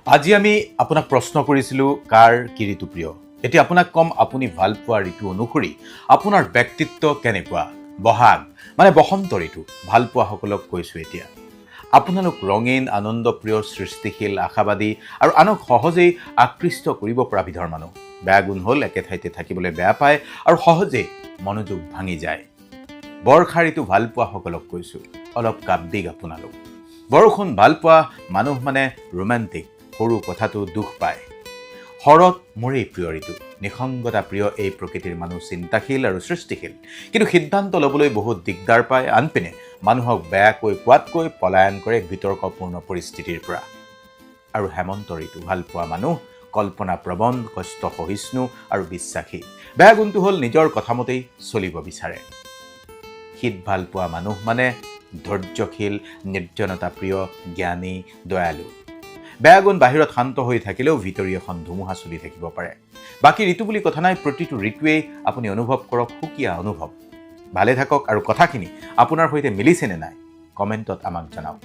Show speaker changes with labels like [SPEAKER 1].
[SPEAKER 1] আজি আমি আপোনাক প্ৰশ্ন কৰিছিলোঁ, কাৰ কি ঋতু প্ৰিয়? এতিয়া আপোনাক ক'ম, আপুনি ভাল পোৱা ঋতু অনুসৰি আপোনাৰ ব্যক্তিত্ব কেনেকুৱা। বহাগ মানে বসন্ত ঋতু ভাল পোৱাসকলক কৈছোঁ এতিয়া, আপোনালোক ৰঙীন, আনন্দপ্ৰিয়, সৃষ্টিশীল, আশাবাদী আৰু আনক সহজেই আকৃষ্ট কৰিব পৰা বিধৰ মানুহ। বেয়া গুণ হ'ল একে ঠাইতে থাকিবলৈ বেয়া পায় আৰু সহজেই মনোযোগ ভাঙি যায়। বৰ্ষা ঋতু ভাল পোৱাসকলক কৈছোঁ, অলপ কাব্যিক আপোনালোক। বৰষুণ ভাল পোৱা মানুহ মানে ৰোমান্টিক, সৰু কথাটো দুখ পায়। শৰৎ মোৰেই প্ৰিয় ঋতু। নিসংগতা প্ৰিয় এই প্ৰকৃতিৰ মানুহ চিন্তাশীল আৰু সৃষ্টিশীল, কিন্তু সিদ্ধান্ত ল'বলৈ বহুত দিগদাৰ পায়। আনপিনে মানুহক বেয়াকৈ কোৱাতকৈ পলায়ন কৰে বিতৰ্কপূৰ্ণ পৰিস্থিতিৰ পৰা। আৰু হেমন্ত ঋতু ভাল পোৱা মানুহ কল্পনাপ্ৰৱণ, কষ্ট সহিষ্ণু আৰু বিশ্বাসী। বেয়া গুণটো হ'ল নিজৰ কথামতেই চলিব বিচাৰে। শীত ভাল পোৱা মানুহ মানে ধৈৰ্যশীল, নিৰ্জনতা প্ৰিয়, জ্ঞানী, দয়ালু। বেয়া গুণ, বাহিৰত শান্ত হৈ থাকিলেও ভিতৰি এখন ধুমুহা চলি থাকিব পাৰে। বাকী ঋতু বুলি কথা নাই, প্ৰতিটো ঋতুৱেই আপুনি অনুভৱ কৰক সুকীয়া অনুভৱ। ভালে থাকক আৰু কথাখিনি আপোনাৰ সৈতে মিলিছেনে নাই, কমেণ্টত আমাক জনাওক।